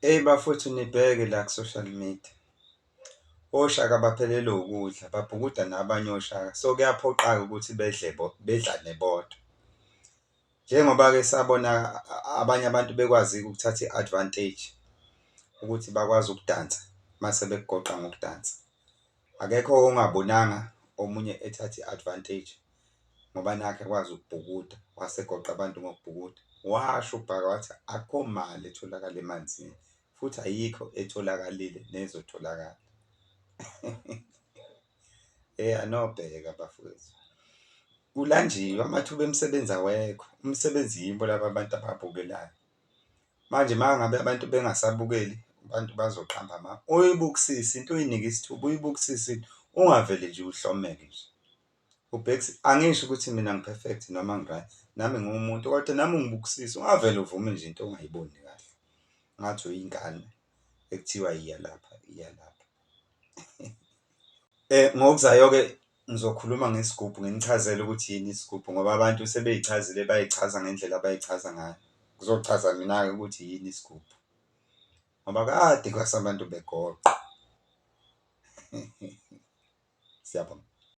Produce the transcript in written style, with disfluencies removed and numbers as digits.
Eyi bafowethu, nibheke la ku-social media, oshaka baphelelwe ukudla babhukuda nabanye oshaka. So, kuyaphoqa-ke ukuthi bedle bedlane bodwa. Njengoba-ke sabona abanye abantu bekwazi-ke ukuthatha i-advantage ukuthi bakwazi ukudansa mase bekugoqa ngokudansa. Akekho ongabonanga omunye ethatha i-advantage ngoba nakhu ekwazi ukubhukuda wase egoqa abantu ngokubhukuda. Washo uBhaka wathi akukho mali etholakala emanzini futhi ayikho etholakalile nezotholakala. Hheyi, anobheka bafowethu, kulanjiwe amathuba emisebenzi awekho, umsebenzi yibo laba abantu ababukelayo. Manje uma ngabe abantu bengasabukeli abantu bazoqamba amanga. Uyibukisise into, uyinike isithuba, uyibukisise into, ungavele nje uhlomele nje. Angisho ukuthi mina ngi-perfect noma ngi-right, nami ngiwumuntu kodwa nami ungibukisise ungavele uvume nje into ongayiboni kahle, ngathi uyingane ekuthiwa iya lapha, iya lapha. Ngokuzayo-ke ngizokhuluma ngesigubhu nginichazele ukuthi yini isigubhu ngoba abantu sebey'chazile bay'chaza ngendlela abay'chaza ngayo. Kuzochaza mina-ke ukuthi yini isigubhu ngoba kade kwase abantu begoqa. Siyabonga.